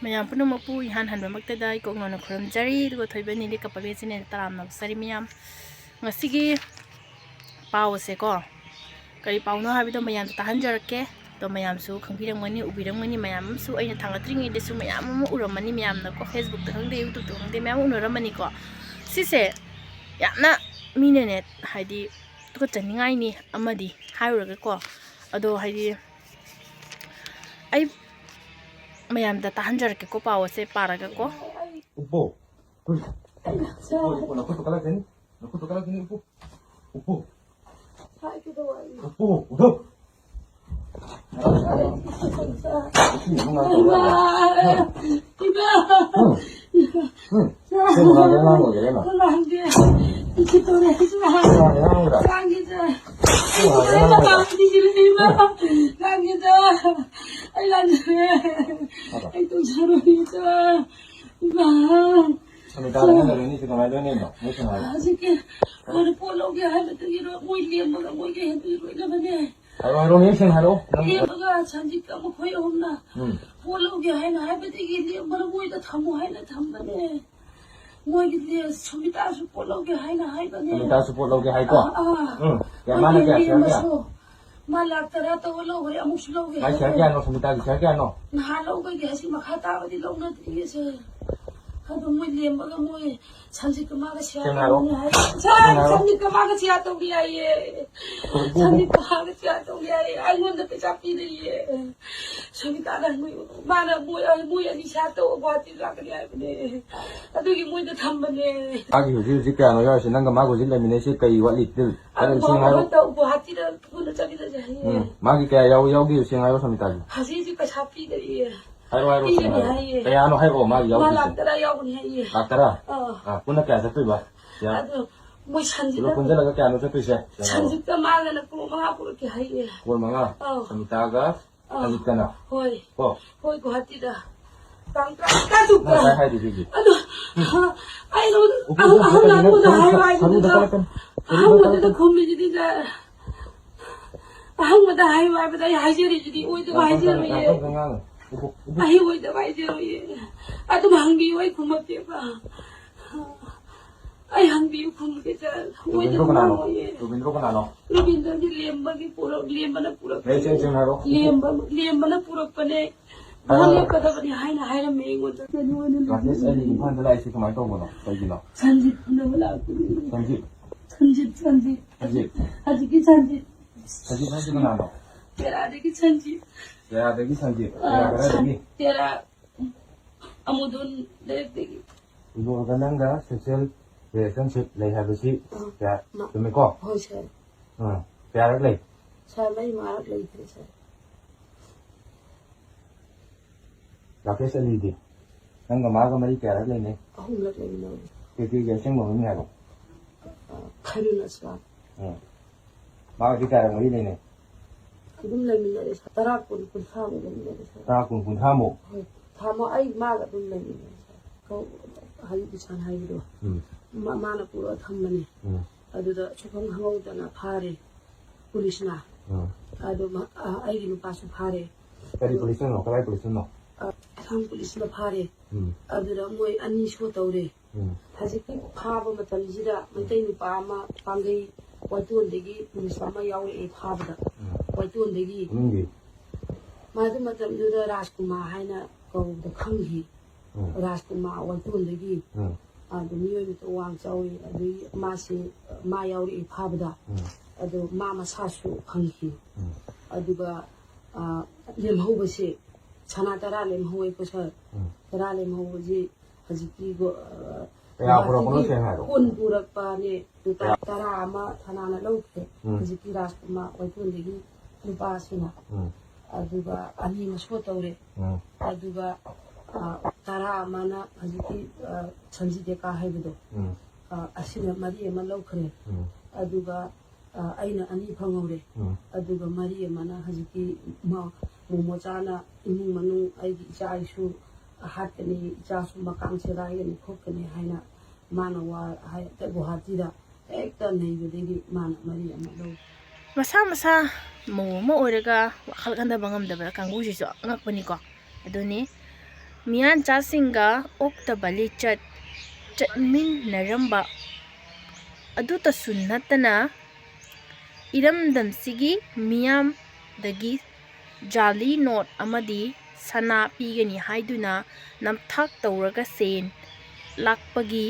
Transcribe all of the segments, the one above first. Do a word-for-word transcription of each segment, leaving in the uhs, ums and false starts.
ꯃꯌꯥꯝ ꯄꯨꯝꯅꯃꯛꯄꯨ ꯏꯍꯥꯟ ꯍꯥꯟꯕꯃꯛꯇꯗ ꯏꯀꯣꯛꯅꯅ ꯈꯨꯔꯨꯝꯖꯔꯤ, ꯑꯗꯨꯒ ꯊꯣꯏꯕ ꯅꯤꯂꯤ ꯀꯄꯕꯦ ꯆꯦꯅꯦꯜꯗ ꯇꯔꯥꯝꯅ ꯑꯣꯛꯆꯔꯤ ꯃꯌꯥꯝ꯫ ꯉꯁꯤꯒꯤ ꯄꯥꯎ ꯑꯁꯦꯀꯣ, ꯀꯔꯤ ꯄꯥꯎꯅꯣ ꯍꯥꯏꯕꯗꯣ ꯃꯌꯥꯝꯗ ꯇꯥꯍꯟꯖꯔꯛꯀꯦ꯫ ꯑꯗꯣ ꯃꯌꯥꯝꯁꯨ ꯈꯪꯕꯤꯔꯝꯒꯅꯤ, ꯎꯕꯤꯔꯝꯒꯅꯤ, ꯃꯌꯥꯝ ꯑꯃꯁꯨ ꯑꯩꯅ ꯊꯥꯡꯒꯠꯇ꯭ꯔꯤꯉꯩꯗꯁꯨ ꯃꯌꯥꯝ ꯑꯃ ꯎꯔꯝꯃꯅꯤ ꯃꯌꯥꯝꯅꯀꯣ, Facebookꯇ ꯈꯪꯗꯦ, YouTubeꯇ ꯈꯪꯗꯦ, ꯃꯌꯥꯝ ꯎꯅꯔꯝꯃꯅꯤꯀꯣ꯫ ꯁꯤꯁꯦ ꯌꯥꯝꯅ ꯃꯤꯅꯅꯦ, ꯍꯥꯏꯗꯤ, ꯇꯨꯀꯠꯆꯅꯤꯡꯉꯥꯏꯅꯤ ꯑꯃꯗꯤ ꯍꯥꯏꯔꯨꯔꯒꯀꯣ꯫ ꯑꯗꯣ ꯍꯥꯏꯗꯤ ꯑꯩ ꯃꯌꯥꯝꯗ ꯇꯥꯍꯟꯖꯔꯛꯀꯦꯀꯣ, ꯄꯥꯎ ꯑꯁꯦ ꯄꯥꯔꯒꯀꯣ꯫ ꯎꯞꯄꯣ꯫ ꯎꯞꯄꯣ, ꯎꯞꯄꯣ, ꯅꯈꯨꯠꯇꯨ ꯀꯜꯂꯛꯈꯤꯅꯤ꯫ ꯅꯈꯨꯠꯇꯨ ꯀꯜꯂꯛꯈꯤꯅꯤ, ꯎꯞꯄꯣ꯫ ꯎꯞꯄꯣ꯫ ꯎꯞꯄꯣ, ꯎꯞꯄꯣ꯫ ꯎꯝ꯫ ꯎꯝ꯫ ꯁꯦ, ꯅꯨꯡꯉꯥꯏꯇꯕ ꯌꯥꯕ꯭ꯔꯥ? ꯎꯝ꯫ ꯎꯝ꯫ ꯁꯦ, ꯅꯨꯡꯉꯥꯏꯇꯕ ꯉꯥꯡꯕ ꯑꯣꯏꯒꯦꯔꯥ ꯏꯃꯥ? ꯁꯦ, ꯅꯨꯡꯉꯥꯏꯇꯕ ꯉꯥꯡꯕ꯭ꯔꯥ? ꯁꯦ, ꯅꯨꯡꯉꯥꯏꯇꯕ ꯉꯥꯡꯕ꯭ꯔꯥ? ꯏꯃꯥ, ꯂꯥꯟꯒꯤꯗ꯫ ꯑꯩ ꯂꯥꯟꯖꯔꯦ꯫ ꯑꯩ ꯇꯧꯖꯔꯣꯏ, ꯏꯆꯥ꯫ ꯏꯃꯥ꯫ ꯁꯃꯤꯇꯥꯗ ꯅꯪꯒ ꯂꯣꯏꯅꯔꯤꯁꯦ ꯀꯃꯥꯏꯅ ꯂꯣꯏꯅꯔꯤꯅꯣ? ꯅꯣꯏ ꯁꯨꯝ ꯍꯥꯏꯔꯣ꯫ ꯍꯧꯖꯤꯛꯀꯤ ꯃꯣꯏꯅ ꯄꯣꯠ ꯂꯧꯒꯦ ꯍꯥꯏꯕꯗꯒꯤ ꯃꯣꯏ ꯂꯦꯝꯕꯒ ꯃꯣꯏꯒ ꯍꯦꯟꯕꯗꯤ ꯂꯣꯏꯅꯕꯅꯦ꯫ ꯍꯥꯏꯔꯣ, ꯍꯥꯏꯔꯣ, ꯃꯌꯦꯛ ꯁꯦꯡꯅ ꯍꯥꯏꯔꯣ꯫ ꯅꯪ ꯂꯦꯝꯕꯒ ꯁꯟꯖꯤꯠꯀ ꯃꯈꯣꯏ ꯑꯍꯨꯝꯅ ꯎꯝ꯫ ꯄꯣꯠ ꯂꯧꯒꯦ ꯍꯥꯏꯅ ꯍꯥꯏꯕꯗꯒꯤ ꯂꯦꯝꯕꯅ ꯃꯣꯏꯗ ꯊꯝꯃꯨ ꯍꯥꯏꯅ ꯊꯝꯕꯅꯦ꯫ ꯃꯣꯏꯒꯤ ꯂꯦ-, ꯁꯨꯃꯤꯇꯥꯁꯨ ꯄꯣꯠ ꯂꯧꯒꯦ ꯍꯥꯏꯅ ꯍꯥꯏꯕꯅꯦ꯫ ꯁꯨꯃꯤꯇꯥꯁꯨ ꯄꯣꯠ ꯂꯧꯒꯦ ꯍꯥꯏꯀꯣ? ꯑꯥ, ꯑꯥ꯫ ꯎꯝ꯫ ꯀꯌꯥ, ꯃꯥꯅ ꯃꯣꯏꯒꯤ ꯀꯌꯥ ꯁꯤꯔꯒꯦ? ꯂꯦꯝꯕꯁꯨ ꯃꯥ ꯂꯥꯛ ꯇꯔꯥ ꯇꯧꯔ ꯂꯧꯈ꯭ꯔꯦ, ꯑꯃꯨꯛꯁꯨ ꯂꯧꯒꯦ ꯃꯥꯏ ꯁꯤꯌꯥꯔ ꯍꯥꯏꯔꯦ꯫ ꯀꯌꯥꯅꯣ? ꯁꯨꯃꯤꯇꯥꯒꯤ ꯁꯤꯌꯥꯔ ꯀꯌꯥꯅꯣ? ꯅꯍꯥꯟ ꯂꯧꯕꯒꯤ ꯑꯁꯤ ꯃꯈꯥ ꯇꯥꯕꯗꯤ ꯂꯧꯅꯗ꯭ꯔꯤꯌꯦ ꯁꯦ꯫ ꯑꯗꯨ ꯃꯣꯏ ꯂꯦꯝꯕꯒ ꯃꯣꯏ ꯁꯟꯖꯤꯠꯀ ꯃꯥꯒ ꯁꯤꯌꯥꯔ ꯁꯦꯡꯅ ꯍꯥꯏꯔꯣ꯫ ꯇꯧꯅꯤ ꯍꯥꯏ꯫ ꯁꯦꯡꯅ ꯍꯥꯏꯔꯣ꯫ ꯁꯟꯖꯤꯠꯀ ꯃꯥꯒ ꯁꯤꯌꯥꯔ ꯇꯧꯅꯤ ꯍꯥꯏꯌꯦ꯫ ꯁꯟꯖꯤꯠꯀ ꯃꯥꯒ ꯁꯤꯌꯥꯔ ꯇꯧꯅꯤ ꯍꯥꯏꯌꯦ꯫ ꯑꯩꯉꯣꯟꯗ ꯄꯩꯁꯥ ꯄꯤꯔꯛꯏꯌꯦ꯫ ꯁꯨꯃꯤꯇꯥꯅ ꯃꯣꯏ, ꯃꯥꯅ ꯃꯣꯏ, ꯃꯣꯏ ꯑꯅꯤ ꯁꯤꯌꯥꯔ ꯇꯧ ꯒꯨꯍꯥꯇꯤ ꯂꯥꯛꯀꯅꯤ ꯍꯥꯏꯕꯅꯦ꯫ ꯑꯗꯨꯒꯤ ꯃꯣꯏꯗ ꯊꯝꯕꯅꯦ꯫ ꯃꯥꯒꯤ ꯍꯧꯖꯤꯛ ꯍꯧꯖꯤꯛ ꯀꯌꯥꯅꯣ ꯌꯥꯎꯔꯤꯁꯦ? ꯅꯪꯒ ꯃꯥꯒ ꯍꯧꯖꯤꯛ ꯂꯩꯃꯤꯟꯅꯩꯁꯦ ꯀꯩ ꯋꯥꯠꯂꯤ? ꯕꯤꯜ? ꯑꯗꯨ ꯍꯥꯏꯔꯣ, ꯁꯦꯡꯅ ꯍꯥꯏꯔꯣ꯫ ꯑꯃꯠꯇ ꯒꯨꯍꯥꯇꯤꯗ ꯄꯨꯟꯅ ꯆꯠꯃꯤꯟꯅꯁꯦ ꯍꯥꯏꯌꯦ꯫ ꯎꯝ꯫ ꯃꯥꯒꯤ ꯀꯌꯥ ꯌꯥꯎ-, ꯌꯥꯎꯒꯦ? ꯁꯦꯡꯅ ꯍꯥꯏꯔꯣ, ꯁꯃꯤꯇꯥꯒꯤ꯫ ꯍꯧꯖꯤꯛ ꯍꯧꯖꯤꯛ ꯄꯩꯁꯥ ꯄꯤꯗꯔꯤꯌꯦ꯫ ꯍꯥꯏꯔꯣ, ꯍꯥꯏꯔꯣ, ꯄꯤꯒꯅꯤ ꯁꯦꯡꯅ ꯍꯥꯏꯔꯣ꯫ ꯍꯥꯏꯌꯦ꯫ ꯀꯌꯥꯅꯣ ꯍꯥꯏꯔꯛꯑꯣ, ꯃꯥꯒꯤ ꯃꯥ ꯌꯥꯎꯗꯣꯏꯁꯦ꯫ ꯂꯥꯛ ꯇꯔꯥ ꯌꯥꯎꯒꯅꯤ ꯍꯥꯏꯌꯦ꯫ ꯂꯥꯛ ꯇꯔꯥ? ꯑꯥ꯫ ꯑꯥ, ꯄꯨꯟꯅ ꯀꯌꯥ ꯆꯠꯇꯣꯏꯕ? ꯌꯥ-, ꯑꯗꯨ ꯃꯣꯏ ꯁꯟꯖꯤꯠꯅ ꯄꯨꯂꯞ ꯄꯨꯟꯁꯤꯜꯂꯒ ꯀꯌꯥꯅꯣ ꯆꯠꯇꯣꯏꯁꯦ? ꯁꯦꯡꯅ ꯍꯥꯏꯔꯣ꯫ ꯁꯟꯖꯤꯠꯀ ꯃꯥꯒꯅ ꯀ꯭ꯔꯣꯔ ꯃꯉꯥ ꯄꯨꯔꯛꯀꯦ ꯍꯥꯏꯌꯦ꯫ ꯀ꯭ꯔꯣꯔ ꯃꯉꯥ? ꯑꯥ꯫ ꯁꯃꯤꯇꯥꯒ ꯑꯥ꯫ ꯁꯟꯖꯤꯠꯀꯅ? ꯍꯣꯏ꯫ ꯀꯣ? ꯍꯣꯏ, ꯒꯨꯍꯥꯇꯤꯗ꯫ ꯇꯥꯡ ꯇꯔꯥ, ꯇꯔꯥ ꯇꯔꯨꯛꯇ꯫ ꯅꯪ ꯉꯁꯥꯏ ꯍꯥꯏꯗꯨꯗꯤ꯫ ꯑꯗꯣ, ꯑꯩꯅ ꯎꯄꯨ ꯑꯍꯜ, ꯎꯄꯨ ꯑꯍꯜ ꯀꯩꯅꯣ ꯂꯥꯛꯄꯗ ꯁꯔꯨꯗ ꯍꯥꯏꯌꯨ ꯍꯥꯏꯕꯗꯨꯗ, ꯀꯜꯂꯛꯀꯅꯨ꯫ ꯁꯔꯨꯗ ꯑꯍꯪꯕꯗꯨꯗ ꯀꯜꯂꯛꯀꯅꯨ꯫ ꯈꯨꯝꯃꯤꯁꯤꯗꯤ ꯅ-, ꯑꯍꯪꯕꯗ ꯍꯥꯏꯌꯨ ꯍꯥꯏꯕꯗ ꯑꯩ ꯍꯥꯏꯖꯔꯤꯁꯤꯗꯤ ꯑꯣꯏꯗꯕ ꯌꯥꯝ ꯀꯟꯅ, ꯍꯥꯏꯖꯔꯣꯏꯌꯦ꯫ ꯌꯥꯝ ꯀꯟꯅ ꯉꯥꯡꯒꯅꯨ꯫ ꯑꯩ ꯑꯣꯏꯗꯕ ꯍꯥꯏꯖꯔꯣꯏꯌꯦ꯫ ꯑꯗꯨꯝ ꯍꯪꯕꯤꯌꯨ, ꯑꯩ ꯈꯨꯝꯃꯛꯀꯦꯕ꯫ ꯑꯩ ꯍꯪꯕꯤꯌꯨ, ꯈꯨꯝꯃꯛꯀꯦ, ꯁꯥꯔ꯫ ꯔꯣꯕꯤꯟꯗ꯭ꯔꯣ ꯑꯣꯏꯗꯕ ꯀꯅꯥꯅꯣ? ꯉꯥꯡꯉꯣꯏꯌꯦ꯫ ꯔꯣꯕꯤꯟꯗ꯭ꯔꯣ ꯀꯅꯥꯅꯣ? ꯔꯣꯕꯤꯟꯗ꯭ꯔꯣꯗꯤ ꯂꯦꯝꯕꯒꯤ ꯄꯨꯔꯛ-, ꯂꯦꯝꯕꯅ ꯄꯨꯔꯛꯄꯅꯦ꯫ ꯃꯌꯦꯛ ꯁꯦꯡ ꯁꯦꯡꯅ ꯍꯥꯏꯔꯣ꯫ ꯂꯦꯝꯕ-, ꯂꯦꯝꯕꯅ ꯄꯨꯔꯛꯄꯅꯦ꯫ ꯍꯥꯏꯔꯣ꯫ ꯃꯥ ꯂꯦꯞꯀꯗꯕꯅꯤ ꯍꯥꯏꯅ ꯍꯥꯏꯔꯝꯃꯦ ꯑꯩꯉꯣꯟꯗ꯫ ꯔꯥꯀꯦꯁ ꯑꯂꯤ ꯏꯝꯐꯥꯜꯗ ꯂꯥꯛꯏꯁꯦ ꯀꯃꯥꯏꯅ ꯇꯧꯕꯅꯣ? ꯀꯩꯒꯤꯅꯣ? ꯁꯟꯖꯤꯠ ꯎꯅꯕ ꯂꯥꯛꯄꯅꯦ꯫ ꯁꯟꯖꯤꯠ? ꯁꯟꯖꯤꯠ, ꯁꯟꯖꯤꯠ꯫ ꯁꯟꯖꯤꯠ? ꯍꯧꯖꯤꯛꯀꯤ ꯁꯟꯖꯤꯠ꯫ ꯁꯟꯖꯤꯠ ꯍꯥꯏꯁꯤ ꯀꯅꯥꯅꯣ? ꯇꯦꯔꯥꯗꯒꯤ ꯁꯟꯖꯤꯠ꯫ ꯇꯦꯔꯥꯗꯒꯤ ꯁꯟꯖꯤꯠ꯫ ꯑꯥ, ꯇꯦꯔꯥ ꯀꯗꯥꯏꯗꯒꯤ? ꯁꯟ-, ꯇꯦꯔꯥ ꯑꯃꯨꯗꯨꯟ ꯂꯩꯔꯛꯇꯒꯤ꯫ ꯏꯕꯣꯒ ꯅꯪꯒ sexual relationship ꯂꯩ ꯍꯥꯏꯕꯁꯤ ꯑꯥ, ꯀꯌꯥ ꯃꯥ-, ꯆꯨꯝꯃꯤꯀꯣ? ꯍꯣꯏ, ꯁꯥꯔ꯫ ꯑꯥ, ꯀꯌꯥꯔꯛ ꯂꯩ? ꯁꯥꯔ, ꯃꯔꯤ ꯃꯉꯥꯔꯛ ꯂꯩꯈ꯭ꯔꯦ, ꯁꯥꯔ꯫ ꯔꯥꯀꯦꯁ ꯑꯂꯤꯗꯤ? ꯅꯪꯒ ꯃꯥꯒ ꯃꯔꯤ ꯀꯌꯥꯔꯛ ꯂꯩꯅꯩ? ꯑꯍꯨꯝꯂꯛ ꯂꯩꯃꯤꯟꯅꯔꯦ꯫ ꯀꯩꯀꯩꯒꯤ ꯑꯁꯦꯡꯕ ꯃꯃꯤꯡ ꯍꯥꯏꯔꯣ? ꯑ, ꯈꯥꯏꯔꯨꯜ ꯑꯁꯂꯥꯝ꯫ ꯎꯝ꯫ ꯃꯥꯒꯗꯤ ꯀꯌꯥꯔꯛ ꯃꯔꯤ ꯂꯩꯅꯩ? ꯑꯗꯨꯝ ꯂꯩꯃꯤꯟꯅꯔꯦ꯫ ꯇꯔꯥ, ꯀꯨꯟ, ꯀꯨꯟꯊ꯭ꯔꯥꯃꯨꯛ ꯂꯩꯃꯤꯟꯅꯔꯦ, ꯁꯥꯔ꯫ ꯇꯔꯥ, ꯀꯨꯟ, ꯀꯨꯟꯊ꯭ꯔꯥꯃꯨꯛ? ꯍꯣꯏ꯫ ꯊꯥ ꯑꯃ ꯑꯩ ꯃꯥꯒ ꯑꯗꯨꯝ ꯂꯩꯃꯤꯟꯅꯔꯦ, ꯁꯥꯔ꯫ ꯀꯧ-, ꯍꯧꯖꯤꯛ ꯏꯁꯥꯅ ꯍꯥꯏꯕꯗꯣ꯫ ꯎꯝ꯫ ꯃꯥ-, ꯃꯥꯅ ꯄꯨꯔꯒ ꯊꯝꯕꯅꯦ꯫ ꯎꯝ꯫ ꯑꯗꯨꯗ ꯁꯨꯈꯪ ꯈꯪꯍꯧꯗꯅ ꯐꯥꯔꯦ ꯄꯨꯂꯤꯁꯅ꯫ ꯎꯝ꯫ ꯑꯗꯨ ꯃ-, ꯑ, ꯑꯩꯒꯤ ꯅꯨꯄꯥꯁꯨ ꯐꯥꯔꯦ꯫ ꯀꯔꯤ ꯑꯗꯨ ꯄꯨꯂꯤꯁꯅꯅꯣ? ꯀꯗꯥꯏ ꯄꯨꯂꯤꯁꯅꯅꯣ? ꯑ, ꯑꯁꯥꯝ ꯄꯨꯂꯤꯁꯅ ꯐꯥꯔꯦ꯫ ꯎꯝ꯫ ꯑꯗꯨꯗ ꯃꯣꯏ ꯑꯅꯤ ꯁꯣ ꯇꯧꯔꯦ꯫ ꯎꯝ꯫ ꯍꯧꯖꯤꯛꯀꯤ ꯐꯥꯕ ꯃꯇꯝꯁꯤꯗ ꯃꯩꯇꯩ ꯅꯨꯄꯥ ꯑꯃ ꯄꯥꯡꯒꯩ ꯋꯥꯏꯇꯣꯟꯗꯒꯤ ꯄꯨꯂꯤꯁ ꯑꯃ ꯌꯥꯎꯔꯛꯑꯦ ꯐꯥꯕꯗ꯫ ꯎꯝ꯫ ꯋꯥꯏꯇꯣꯟꯗꯒꯤ꯫ ꯃꯃꯤꯡꯗꯤ? ꯃꯗꯨ ꯃꯇꯝꯗꯨꯗ ꯔꯥꯖꯀꯨꯃꯥꯔ ꯍꯥꯏꯅ ꯀꯧꯕꯗ ꯈꯪꯈꯤ꯫ ꯎꯝ꯫ ꯔꯥꯖꯀꯨꯃꯥꯔ ꯋꯥꯏꯇꯣꯟꯗꯒꯤ꯫ ꯎꯝ꯫ ꯑꯗꯨ ꯃꯤꯑꯣꯏ ꯃꯁꯛ ꯋꯥꯡ ꯆꯥꯎꯏ, ꯑꯗꯨꯒꯤ ꯃꯥꯁꯤ, ꯃꯥ ꯌꯥꯎꯔꯛꯏ ꯐꯥꯕꯗ꯫ ꯎꯝ꯫ ꯑꯗꯨ ꯃꯥ ꯃꯁꯥꯁꯨ ꯈꯪꯈꯤ꯫ ꯎꯝ꯫ ꯑꯗꯨꯒ, ꯑ, ꯂꯦꯝꯍꯧꯕꯁꯦ ꯁꯅꯥ ꯇꯔꯥ ꯂꯦꯝꯍꯧꯋꯦꯀꯣ, ꯁꯥꯔ꯫ ꯎꯝ꯫ ꯇꯔꯥ ꯂꯦꯝꯍꯧꯕꯁꯤ ꯍꯧꯖꯤꯛꯀꯤ ꯒꯣ-, ꯑ, ꯀꯌꯥ ꯄꯨꯔꯛꯄꯅꯣ ꯒꯨꯋꯥꯍꯥꯇꯤꯒꯤ ꯁꯦꯡꯅ ꯍꯥꯏꯔꯣ? ꯀꯣꯟ ꯄꯨꯔꯛꯄꯅꯦ꯫ ꯂꯨꯄꯥ ꯀꯌꯥ? ꯇꯔꯥ ꯑꯃ ꯊꯅꯥꯅ ꯂꯧꯈ꯭ꯔꯦ꯫ ꯎꯝ꯫ ꯍꯧꯖꯤꯛꯀꯤ ꯔꯥꯖꯀꯨꯃꯥꯔ ꯋꯥꯏꯇꯣꯟꯗꯒꯤ ꯅꯨꯄꯥꯁꯤꯅ꯫ ꯎꯝ꯫ ꯑꯗꯨꯒ ꯑꯅꯤ ꯑꯃ ꯁꯣ ꯇꯧꯔꯦ꯫ ꯎꯝ꯫ ꯑꯗꯨꯒ, ꯑ, ꯇꯔꯥ ꯑꯃꯅ ꯍꯧꯖꯤꯛꯀꯤ, ꯑ, ꯁꯟꯖꯤꯠ ꯗꯦꯀꯥ ꯍꯥꯏꯕꯗꯣ, ꯎꯝ꯫ ꯑ, ꯑꯁꯤꯅ ꯃꯔꯤ ꯑꯃ ꯂꯧꯈ꯭ꯔꯦ꯫ ꯎꯝ꯫ ꯑꯗꯨꯒ, ꯑ, ꯑꯩꯅ ꯑꯅꯤ ꯐꯪꯍꯧꯔꯦ꯫ ꯎꯝ꯫ ꯑꯗꯨꯒ ꯃꯔꯤ ꯑꯃꯅ ꯍꯧꯖꯤꯛꯀꯤ ꯃ-, ꯃꯣꯃꯣꯆꯥꯅ ꯏꯃꯨꯡ ꯃꯅꯨꯡ ꯑꯩꯒꯤ ꯏꯆꯥ ꯏꯁꯨ ꯍꯥꯠꯀꯅꯤ, ꯏꯆꯥꯁꯨ ꯃꯀꯥꯡ ꯁꯦꯒꯥꯏꯒꯅꯤ ꯈꯣꯠꯀꯅꯤ ꯍꯥꯏꯅ ꯃꯥꯅ ꯋꯥ ꯍꯥꯏ-, ꯒꯨꯋꯥꯍꯥꯇꯤꯗ ꯍꯦꯛꯇ ꯅꯩꯕꯗꯒꯤ ꯃꯥꯅ ꯃꯔꯤ ꯑꯃ ꯂꯧ꯫ ꯃꯁꯥ ꯃꯁꯥ ꯃꯧ ꯑꯃ ꯑꯣꯏꯔꯒ ꯋꯥꯈꯜ ꯈꯟꯊꯕ ꯉꯝꯗꯕ ꯀꯥꯡꯕꯨꯁꯤꯁꯨ ꯑꯉꯛꯄꯅꯤꯀꯣ꯫ ꯑꯗꯨꯅꯤ, ꯃꯤꯌꯥꯟꯆꯥꯁꯤꯡꯒ ꯑꯣꯛꯇꯕ ꯂꯤꯆꯠ ꯆꯠꯃꯤꯟꯅꯔꯝꯕ ꯑꯗꯨꯇꯁꯨ ꯅꯠꯇꯅ, ꯏꯔꯝꯗꯝꯁꯤꯒꯤ ꯃꯤꯌꯥꯝꯗꯒꯤ ꯖꯥꯂꯤ ꯅꯣꯠ ꯑꯃꯗꯤ ꯁꯅꯥ ꯄꯤꯒꯅꯤ ꯍꯥꯏꯗꯨꯅ ꯅꯝꯊꯥꯛ ꯇꯧꯔꯒ ꯁꯦꯟ ꯂꯥꯛꯄꯒꯤ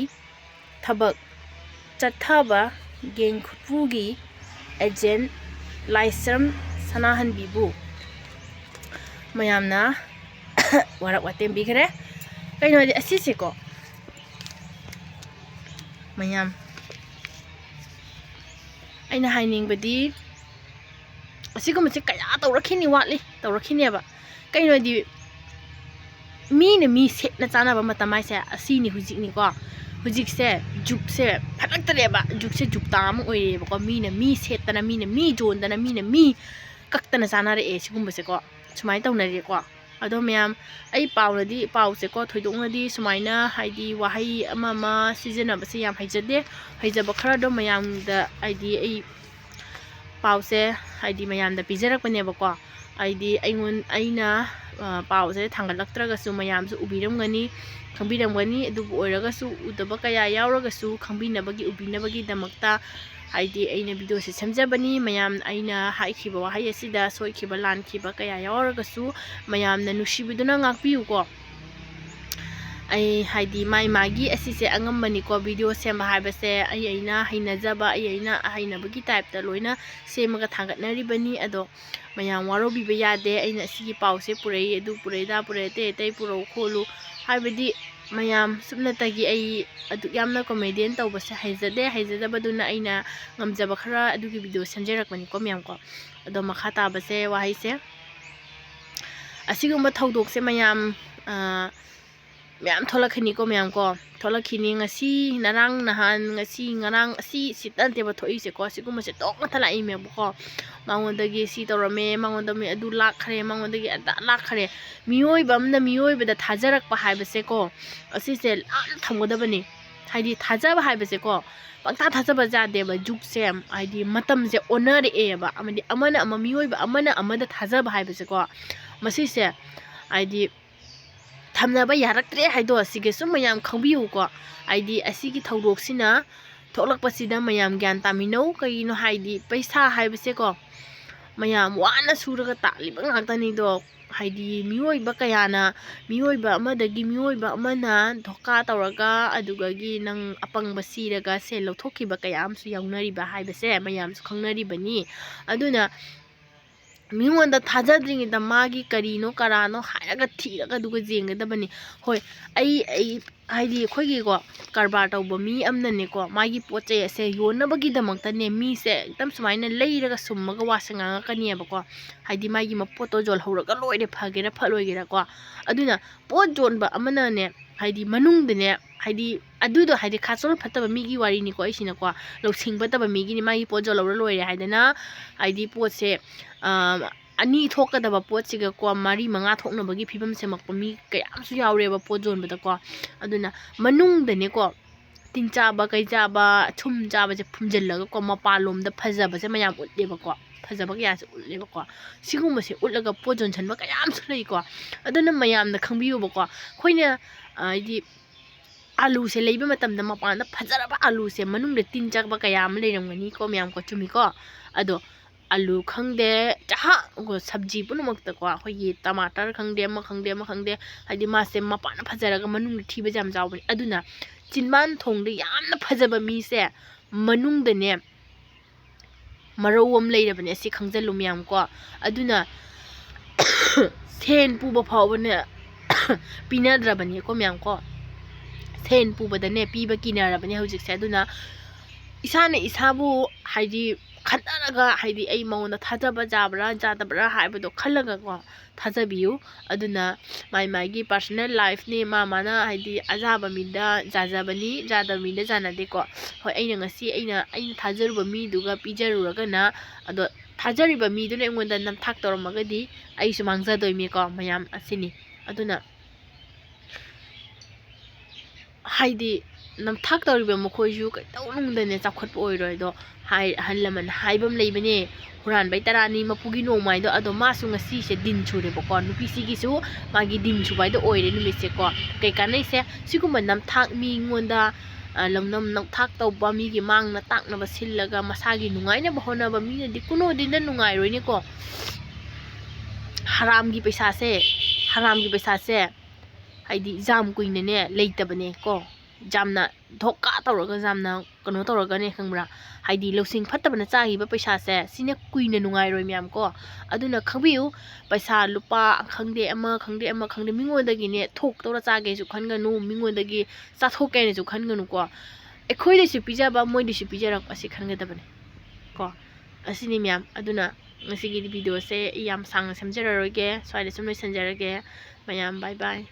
ꯊꯕꯛ ꯆꯠꯊꯕ ꯒꯦꯡ ꯈꯨꯠꯄꯨꯒꯤ ꯑꯦꯖꯦꯟ ꯂꯥꯏꯁ꯭ꯔꯝ ꯁꯅꯥꯍꯟꯕꯤꯕꯨ ꯃꯌꯥꯝꯅ ꯋꯥꯔꯛ ꯋꯥꯇꯦꯝ ꯄꯤꯈ꯭ꯔꯦ꯫ ꯀꯩꯅꯣ ꯍꯥꯏꯗꯤ ꯑꯁꯤꯁꯦꯀꯣ, ꯃꯌꯥꯝ, ꯑꯩꯅ ꯍꯥꯏꯅꯤꯡꯕꯗꯤ, ꯑꯁꯤꯒꯨꯝꯕꯁꯦ ꯀꯌꯥ ꯇꯧꯔꯛꯈꯤꯅꯤ, ꯋꯥꯠꯂꯤ, ꯇꯧꯔꯛꯈꯤꯅꯦꯕ꯫ ꯀꯩꯅꯣ ꯍꯥꯏꯗꯤ, ꯃꯤꯅ ꯃꯤ ꯁꯦꯠꯅ ꯆꯥꯅꯕ ꯃꯇꯝ ꯍꯥꯏꯁꯦ ꯑꯁꯤꯅꯤ ꯍꯧꯖꯤꯛꯅꯤꯀꯣ꯫ ꯍꯧꯖꯤꯛꯁꯦ ꯖꯨꯛꯁꯦ ꯐꯠꯂꯛꯇꯔꯦꯕ, ꯖꯨꯛꯁꯦ ꯖꯨꯛꯇꯥ ꯑꯃ ꯑꯣꯏꯔꯦꯕꯀꯣ꯫ ꯃꯤꯅ ꯃꯤ ꯁꯦꯠꯇꯅ, ꯃꯤꯅ ꯃꯤ ꯌꯣꯟꯗꯅ, ꯃꯤꯅ ꯃꯤ ꯀꯛꯇꯅ ꯆꯥꯅꯔꯛꯑꯦ ꯁꯤꯒꯨꯝꯕꯁꯦꯀꯣ꯫ ꯁꯨꯃꯥꯏꯅ ꯇꯧꯅꯔꯦꯀꯣ꯫ ꯑꯗꯣ ꯃꯌꯥꯝ, ꯑꯩ ꯄꯥꯎꯅꯗꯤ, ꯄꯥꯎꯁꯦꯀꯣ, ꯊꯣꯏꯗꯣꯛꯅꯗꯤ ꯁꯨꯃꯥꯏꯅ ꯍꯥꯏꯗꯤ ꯋꯥꯍꯩ ꯑꯃ ꯑꯃ ꯁꯤꯖꯤꯟꯅꯕꯁꯦ ꯌꯥꯝ ꯍꯩꯖꯗꯦ꯫ ꯍꯩꯖꯕ ꯈꯔꯗꯣ ꯃꯌꯥꯝꯗ ꯍꯥꯏꯗꯤ ꯑꯩ ꯄꯥꯎꯁꯦ ꯍꯥꯏꯗꯤ ꯃꯌꯥꯝꯗ ꯄꯤꯖꯔꯛꯄꯅꯦꯕꯀꯣ꯫ ꯍꯥꯏꯗꯤ ꯑꯩꯉꯣꯟ-, ꯑꯩꯅ, ꯑ, ꯄꯥꯎꯁꯦ ꯊꯥꯡꯒꯠꯂꯛꯇ꯭ꯔꯒꯁꯨ ꯃꯌꯥꯝꯁꯨ ꯎꯕꯤꯔꯝꯒꯅꯤ, ꯈꯪꯕꯤꯔꯝꯒꯅꯤ꯫ ꯑꯗꯨꯕꯨ ꯑꯣꯏꯔꯒꯁꯨ ꯎꯗꯕ ꯀꯌꯥ ꯌꯥꯎꯔꯒꯁꯨ ꯈꯪꯕꯤꯅꯕꯒꯤ, ꯎꯕꯤꯅꯕꯒꯤꯗꯃꯛꯇ ꯍꯥꯏꯗꯤ ꯑꯩꯅ ꯚꯤꯗꯤꯑꯣꯁꯦ ꯁꯦꯝꯖꯕꯅꯤ꯫ ꯃꯌꯥꯝ, ꯑꯩꯅ ꯍꯥꯏꯈꯤꯕ ꯋꯥꯍꯩ ꯑꯁꯤꯗ ꯁꯣꯏꯈꯤꯕ, ꯂꯥꯟꯈꯤꯕ ꯀꯌꯥ ꯌꯥꯎꯔꯒꯁꯨ ꯃꯌꯥꯝꯅ ꯅꯨꯡꯁꯤꯕꯤꯗꯨꯅ ꯉꯥꯛꯄꯤꯌꯨꯀꯣ꯫ ꯑꯩ ꯍꯥꯏꯗꯤ ꯃꯥꯏ ꯃꯥꯒꯤ ꯑꯁꯤꯁꯦ ꯑꯉꯝꯕꯅꯤꯀꯣ, ꯚꯤꯗꯤꯑꯣ ꯁꯦꯝꯕ ꯍꯥꯏꯕꯁꯦ꯫ ꯑꯩ ꯑꯩꯅ ꯍꯩꯅꯖꯕ, ꯑꯩ ꯑꯩꯅ ꯍꯩꯅꯕꯒꯤ ꯇꯥꯏꯞꯇ ꯂꯣꯏꯅ ꯁꯦꯝꯃꯒ ꯊꯥꯡꯒꯠꯅꯔꯤꯕꯅꯤ꯫ ꯑꯗꯣ ꯃꯌꯥꯝ ꯋꯥꯔꯧꯕꯤꯕ ꯌꯥꯗꯦ꯫ ꯑꯩꯅ ꯑꯁꯤꯒꯤ ꯄꯥꯎꯁꯦ ꯄꯨꯔꯛꯏ, ꯑꯗꯨ ꯄꯨꯔꯛꯏꯗꯥ ꯄꯨꯔꯛꯏ, ꯑꯇꯩ ꯑꯇꯩ ꯄꯨꯔꯛꯎ ꯈꯣꯠꯂꯨ ꯍꯥꯏꯕꯗꯤ ꯃꯌꯥꯝ ꯁꯨꯞꯅꯇꯒꯤ ꯑꯩ ꯑꯗꯨꯛ ꯌꯥꯝꯅ ꯀꯣꯃꯦꯗꯤꯌꯟ ꯇꯧꯕꯁꯦ ꯍꯩꯖꯗꯦ꯫ ꯍꯩꯖꯗꯕꯗꯨꯅ ꯑꯩꯅ ꯉꯝꯖꯕ ꯈꯔ ꯑꯗꯨꯒꯤ ꯚꯤꯗꯤꯑꯣ ꯁꯦꯝꯖꯔꯛꯄꯅꯤꯀꯣ ꯃꯌꯥꯝ ꯀꯣ꯫ ꯑꯗꯣ ꯃꯈꯥ ꯇꯥꯕꯁꯦ ꯋꯥꯍꯩꯁꯦ, ꯑꯁꯤꯒꯨꯝꯕ ꯊꯧꯗꯣꯛꯁꯦ ꯃꯌꯥꯝ, ꯑ, ꯃꯌꯥꯝ ꯊꯣꯛꯂꯛꯈꯤꯅꯤꯀꯣ ꯃꯌꯥꯝ ꯀꯣ꯫ ꯊꯣꯛꯂꯛꯈꯤꯅꯤ ꯉꯁꯤ, ꯉꯔꯥꯡ, ꯅꯍꯥꯟ, ꯉꯁꯤ, ꯉꯔꯥꯡ, ꯑꯁꯤ ꯁꯤꯠꯇ ꯅꯠꯇꯦꯕ ꯊꯣꯛꯏꯁꯦꯀꯣ꯫ ꯑꯁꯤꯒꯨꯝꯕꯁꯦ ꯇꯣꯛ ꯉꯥꯛꯇ ꯂꯥꯛꯏꯃꯦꯕꯀꯣ꯫ ꯃꯉꯣꯟꯗꯒꯤ ꯁꯤ ꯇꯧꯔꯝꯃꯦ, ꯃꯉꯣꯟꯗ ꯃꯤ ꯑꯗꯨ ꯂꯥꯛꯈ꯭ꯔꯦ, ꯃꯉꯣꯟꯗꯒꯤ ꯑꯗꯥ ꯂꯥꯛꯈ꯭ꯔꯦ꯫ ꯃꯤꯑꯣꯏꯕ ꯑꯃꯅ ꯃꯤꯑꯣꯏꯕꯗ ꯊꯥꯖꯔꯛꯄ ꯍꯥꯏꯕꯁꯦꯀꯣ, ꯑꯁꯤꯁꯦ ꯂꯥꯞꯅ ꯊꯝꯒꯗꯕꯅꯤ꯫ ꯍꯥꯏꯗꯤ ꯊꯥꯖꯕ ꯍꯥꯏꯕꯁꯦꯀꯣ, ꯄꯪꯊꯥ ꯊꯥꯖꯕ ꯌꯥꯗꯦꯕ꯫ ꯖꯨꯛꯁꯦ, ꯍꯥꯏꯗꯤ ꯃꯇꯝꯁꯦ ꯑꯣꯟꯅꯔꯛꯑꯦꯕ꯫ ꯑꯃꯗꯤ ꯑꯃꯅ ꯑꯃ, ꯃꯤꯑꯣꯏꯕ ꯑꯃꯅ ꯑꯃꯗ ꯊꯥꯖꯕ ꯍꯥꯏꯕꯁꯦꯀꯣ, ꯃꯁꯤꯁꯦ ꯍꯥꯏꯗꯤ ꯊꯝꯅꯕ ꯌꯥꯔꯛꯇ꯭ꯔꯦ ꯍꯥꯏꯗꯣ, ꯑꯁꯤꯒꯤꯁꯨ ꯃꯌꯥꯝ ꯈꯪꯕꯤꯌꯨꯀꯣ꯫ ꯍꯥꯏꯗꯤ ꯑꯁꯤꯒꯤ ꯊꯧꯗꯣꯛꯁꯤꯅ ꯊꯣꯛꯂꯛꯄꯁꯤꯗ ꯃꯌꯥꯝ ꯒ꯭ꯌꯥꯟ ꯇꯥꯃꯤꯟꯅꯧ꯫ ꯀꯩꯒꯤꯅꯣ ꯍꯥꯏꯗꯤ ꯄꯩꯁꯥ ꯍꯥꯏꯕꯁꯦꯀꯣ, ꯃꯌꯥꯝ ꯋꯥꯅ ꯁꯨꯔꯒ ꯇꯥꯜꯂꯤꯕ ꯉꯥꯛꯇꯅꯤꯗꯣ꯫ ꯍꯥꯏꯗꯤ ꯃꯤꯑꯣꯏꯕ ꯀꯌꯥꯅ, ꯃꯤꯑꯣꯏꯕ ꯑꯃꯗꯒꯤ ꯃꯤꯑꯣꯏꯕ ꯑꯃꯅ ꯙꯣꯀꯥ ꯇꯧꯔꯒ, ꯑꯗꯨꯗꯒꯤ ꯅꯪ ꯑꯄꯪꯕ ꯁꯤꯔꯒ ꯁꯦꯜ ꯂꯧꯊꯣꯛꯈꯤꯕ ꯀꯌꯥ ꯑꯃꯁꯨ ꯌꯥꯎꯅꯔꯤꯕ ꯍꯥꯏꯕꯁꯦ ꯃꯌꯥꯝꯁꯨ ꯈꯪꯅꯔꯤꯕꯅꯤ꯫ ꯑꯗꯨꯅ ꯃꯤꯉꯣꯟꯗ ꯊꯥꯖꯗ꯭ꯔꯤꯉꯩꯗ ꯃꯥꯒꯤ ꯀꯔꯤꯅꯣ ꯀꯔꯥꯅꯣ ꯍꯥꯏꯔꯒ ꯊꯤꯔꯒ ꯑꯗꯨꯒ ꯌꯦꯡꯒꯗꯕꯅꯤ꯫ ꯍꯣꯏ, ꯑꯩ, ꯑꯩ, ꯍꯥꯏꯗꯤ ꯑꯩꯈꯣꯏꯒꯤꯀꯣ, ꯀꯔꯕꯥꯔ ꯇꯧꯕ ꯃꯤ ꯑꯃꯅꯅꯦꯀꯣ, ꯃꯥꯒꯤ ꯄꯣꯠ ꯆꯩ ꯑꯁꯦ ꯌꯣꯟꯅꯕꯒꯤꯗꯃꯛꯇꯅꯦ, ꯃꯤꯁꯦ ꯍꯦꯛꯇ ꯁꯨꯃꯥꯏꯅ ꯂꯩꯔꯒ ꯁꯨꯝꯃꯒ ꯋꯥꯁꯦ ꯉꯥꯡꯉꯛꯀꯅꯦꯕꯀꯣ꯫ ꯍꯥꯏꯗꯤ ꯃꯥꯒꯤ ꯃꯄꯣꯠꯇꯣ ꯌꯣꯜꯍꯧꯔꯒ ꯂꯣꯏꯔꯦ, ꯐꯒꯦꯔꯥ ꯐꯠꯂꯣꯏꯒꯦꯔꯥꯀꯣ꯫ ꯑꯗꯨꯅ ꯄꯣꯠ ꯌꯣꯟꯕ ꯑꯃꯅꯅꯦ, ꯍꯥꯏꯗꯤ ꯃꯅꯨꯡꯗꯅꯦ, ꯍꯥꯏꯗꯤ ꯑꯗꯨꯗꯣ, ꯍꯥꯏꯗꯤ ꯈꯥꯆꯣꯟ ꯐꯠꯇꯕ ꯃꯤꯒꯤ ꯋꯥꯔꯤꯅꯤꯀꯣ ꯑꯩꯁꯤꯅꯀꯣ, ꯂꯧꯁꯤꯡ ꯐꯠꯇꯕ ꯃꯤꯒꯤꯅꯤ꯫ ꯃꯥꯒꯤ ꯄꯣꯠ ꯌꯣꯜꯍꯧꯔ ꯂꯣꯏꯔꯦ ꯍꯥꯏꯗꯅ, ꯍꯥꯏꯗꯤ ꯄꯣꯠꯁꯦ, ꯑꯥ, ꯑꯅꯤ ꯊꯣꯛꯀꯗꯕ ꯄꯣꯠꯁꯤꯒꯀꯣ ꯃꯔꯤ ꯃꯉꯥ ꯊꯣꯛꯅꯕꯒꯤ ꯐꯤꯕꯝ ꯁꯦꯝꯃꯛꯄ ꯃꯤ ꯀꯌꯥ ꯑꯃꯁꯨ ꯌꯥꯎꯔꯦꯕ ꯄꯣꯠ ꯌꯣꯟꯕꯗꯀꯣ꯫ ꯑꯗꯨꯅ ꯃꯅꯨꯡꯗꯅꯦꯀꯣ, ꯇꯤꯟ ꯆꯥꯕ, ꯀꯩ ꯆꯥꯕ, ꯊꯨꯝ ꯆꯥꯕꯁꯦ ꯐꯨꯝꯖꯤꯜꯂꯒꯀꯣ, ꯃꯄꯥꯟꯂꯣꯝꯗ ꯐꯖꯕꯁꯦ ꯃꯌꯥꯝ ꯎꯠꯂꯦꯕꯀꯣ, ꯐꯖꯕ ꯀꯌꯥꯁꯦ ꯎꯠꯂꯦꯕꯀꯣ꯫ ꯁꯤꯒꯨꯝꯕꯁꯦ ꯎꯠꯂꯒ ꯄꯣꯠ ꯌꯣꯟꯁꯤꯟꯕ ꯀꯌꯥ ꯑꯃꯁꯨ ꯂꯩꯀꯣ꯫ ꯑꯗꯨꯅ ꯃꯌꯥꯝꯅ ꯈꯪꯕꯤꯌꯨꯕꯀꯣ, ꯑꯩꯈꯣꯏꯅ, ꯍꯥꯏꯗꯤ, ꯑꯂꯨꯁꯦ ꯂꯩꯕ ꯃꯇꯝꯗ ꯃꯄꯥꯟꯗ ꯐꯖꯔꯕ ꯑꯂꯨꯁꯦ ꯃꯅꯨꯡꯗ ꯇꯤꯟ ꯆꯪꯕ ꯀꯌꯥ ꯑꯃ ꯂꯩꯔꯝꯒꯅꯤꯀꯣ ꯃꯌꯥꯝꯀꯣ, ꯆꯨꯝꯃꯤꯀꯣ? ꯑꯗꯣ ꯑꯂꯨ ꯈꯪꯗꯦ, ꯆꯍꯥ-, ꯁꯕꯖꯤ ꯄꯨꯝꯅꯃꯛꯇꯀꯣ, ꯑꯩꯈꯣꯏꯒꯤ ꯇꯃꯥꯇꯔ ꯈꯪꯗꯦ, ꯑꯃ ꯈꯪꯗꯦ, ꯑꯃ ꯈꯪꯗꯦ, ꯍꯥꯏꯗꯤ ꯃꯥꯁꯦ ꯃꯄꯥꯟꯗ ꯐꯖꯔꯒ ꯃꯅꯨꯡꯗ ꯊꯤꯕꯁꯦ ꯌꯥꯝ ꯆꯥꯎꯕꯅꯤ꯫ ꯑꯗꯨꯅ ꯆꯤꯟꯕꯥꯟ ꯊꯣꯡꯗ ꯌꯥꯝꯅ ꯐꯖꯕ ꯃꯤꯁꯦ ꯃꯅꯨꯡꯗꯅꯦ ꯃꯔꯧ ꯑꯃ ꯂꯩꯔꯕꯅꯦ, ꯑꯁꯤ ꯈꯪꯖꯜꯂꯨ ꯃꯌꯥꯝꯀꯣ꯫ ꯑꯗꯨꯅ ꯁꯦꯟ ꯄꯨꯕ ꯐꯥꯎꯕꯅꯦ ꯄꯤꯅꯗ꯭ꯔꯕꯅꯤꯀꯣ ꯃꯌꯥꯝꯀꯣ꯫ ꯁꯦꯟ ꯄꯨꯕꯗꯅꯦ ꯄꯤꯕ ꯀꯤꯅꯔꯕꯅꯦ ꯍꯧꯖꯤꯛꯁꯦ꯫ ꯑꯗꯨꯅ ꯏꯁꯥꯅ ꯏꯁꯥꯕꯨ, ꯍꯥꯏꯗꯤ, ꯈꯟꯊꯔꯒ, ꯍꯥꯏꯗꯤ, ꯑꯩ ꯃꯉꯣꯟꯗ ꯊꯥꯖꯕ ꯌꯥꯕ꯭ꯔꯥ ꯌꯥꯗꯕ꯭ꯔꯥ ꯍꯥꯏꯕꯗꯣ ꯈꯜꯂꯒꯀꯣ ꯊꯥꯖꯕꯤꯌꯨ꯫ ꯑꯗꯨꯅ ꯃꯥꯏ ꯃꯥꯏꯒꯤ personal lifeꯅꯤ, ꯃꯥ ꯃꯥꯅ, ꯍꯥꯏꯗꯤ, ꯑꯌꯥꯕ ꯃꯤꯗ ꯌꯥꯖꯕꯅꯤ, ꯌꯥꯗꯕ ꯃꯤꯗ ꯌꯥꯅꯗꯦꯀꯣ꯫ ꯍꯣꯏ, ꯑꯩꯅ ꯉꯁꯤ ꯑꯩꯅ, ꯑꯩꯅ ꯊꯥꯖꯔꯨꯕ ꯃꯤꯗꯨꯒ ꯄꯤꯖꯔꯨꯔꯒꯅ, ꯑꯗꯣ ꯊꯥꯖꯔꯤꯕ ꯃꯤꯗꯨꯅ ꯑꯩꯉꯣꯟꯗ ꯅꯝꯊꯥꯛ ꯇꯧꯔꯝꯃꯒꯗꯤ ꯑꯩꯁꯨ ꯃꯥꯡꯖꯗꯣꯏꯅꯤꯀꯣ ꯃꯌꯥꯝ, ꯑꯁꯤꯅꯤ꯫ ꯑꯗꯨꯅ, ꯍꯥꯏꯗꯤ, ꯅꯝꯊꯥꯛ ꯇꯧꯔꯤꯕ ꯃꯈꯣꯏꯁꯨ ꯀꯩꯗꯧꯅꯨꯡꯗꯅꯦ ꯆꯥꯎꯈꯠꯄ ꯑꯣꯏꯔꯣꯏ꯫ ꯑꯗꯣ ꯍꯥꯏ-, ꯑꯍꯜ ꯂꯃꯟ ꯍꯥꯏꯕ ꯑꯃ ꯂꯩꯕꯅꯦ, "ꯍꯨꯔꯥꯟꯕꯩ ꯇꯔꯥꯅꯤ, ꯃꯄꯨꯒꯤ ꯅꯣꯡꯃ" ꯍꯥꯏꯗꯣ꯫ ꯑꯗꯣ ꯃꯥꯁꯨ ꯉꯁꯤꯁꯦ ꯗꯤꯟ ꯁꯨꯔꯦꯕꯀꯣ, ꯅꯨꯄꯤꯁꯤꯒꯤꯁꯨ ꯃꯥꯒꯤ ꯗꯤꯟ ꯁꯨꯕ ꯍꯥꯏꯗꯣ ꯑꯣꯏꯔꯦ ꯅꯨꯃꯤꯠꯁꯦꯀꯣ꯫ ꯀꯩ ꯀꯥꯟꯅꯩꯁꯦ? ꯁꯤꯒꯨꯝꯕ ꯅꯝꯊꯥꯛ, ꯃꯤꯉꯣꯟꯗ, ꯑ, ꯂꯧꯅꯝ ꯅꯝꯊꯥꯛ ꯇꯧꯕ, ꯃꯤꯒꯤ ꯃꯥꯡꯅ ꯇꯥꯛꯅꯕ ꯁꯤꯜꯂꯒ ꯃꯁꯥꯒꯤ ꯅꯨꯡꯉꯥꯏꯅꯕ ꯍꯣꯠꯅꯕ ꯃꯤꯅꯗꯤ ꯀꯨꯅꯣꯗꯤꯟꯗ ꯅꯨꯡꯉꯥꯏꯔꯣꯏꯅꯦꯀꯣ꯫ ꯍꯔꯥꯝꯒꯤ ꯄꯩꯁꯥꯁꯦ, ꯍꯔꯥꯝꯒꯤ ꯄꯩꯁꯥꯁꯦ ꯍꯥꯏꯗꯤ ꯌꯥꯝ ꯀꯨꯏꯅꯅꯦ ꯂꯩꯇꯕꯅꯦ ꯀꯣ꯫ ꯌꯥꯝꯅ ꯙꯣꯀꯥ ꯇꯧꯔꯒ, ꯌꯥꯝꯅ ꯀꯩꯅꯣ ꯇꯧꯔꯒꯅꯦ, ꯈꯪꯕ꯭ꯔꯥ? ꯍꯥꯏꯗꯤ ꯂꯧꯁꯤꯡ ꯐꯠꯇꯕꯅ ꯆꯥꯈꯤꯕ ꯄꯩꯁꯥꯁꯦ, ꯁꯤꯅ ꯀꯨꯏꯅ ꯅꯨꯡꯉꯥꯏꯔꯣꯏ ꯃꯌꯥꯝ ꯀꯣ꯫ ꯑꯗꯨꯅ ꯈꯪꯕꯤꯌꯨ, ꯄꯩꯁꯥ ꯂꯨꯄꯥ ꯈꯪꯗꯦ, ꯑꯃ ꯈꯪꯗꯦ, ꯑꯃ ꯈꯪꯗꯦ, ꯃꯤꯉꯣꯟꯗꯒꯤꯅꯦ ꯊꯣꯛꯇꯧꯔ ꯆꯥꯒꯦꯁꯨ ꯈꯟꯒꯅꯨ, ꯃꯤꯉꯣꯟꯗꯒꯤ ꯆꯥꯊꯣꯛꯀꯦ ꯍꯥꯏꯅꯁꯨ ꯈꯟꯒꯅꯨꯀꯣ꯫ ꯑꯩꯈꯣꯏꯗꯁꯨ ꯄꯤꯖꯕ, ꯃꯣꯏꯗꯁꯨ ꯄꯤꯖꯔꯛꯄ ꯑꯁꯤ ꯈꯟꯒꯗꯕꯅꯦ ꯀꯣ꯫ ꯑꯁꯤꯅꯤ ꯃꯌꯥꯝ꯫ ꯑꯗꯨꯅ ꯉꯁꯤꯒꯤ ꯚꯤꯗꯤꯑꯣꯁꯦ ꯑꯩ ꯌꯥꯝ ꯁꯥꯡꯅ ꯁꯦꯝꯖꯔꯔꯣꯏꯒꯦ, ꯁ꯭ꯋꯥꯏꯗ ꯁꯨꯝ ꯂꯣꯏꯁꯤꯟꯖꯔꯒꯦ꯫ ꯃꯌꯥꯝ bye bye꯫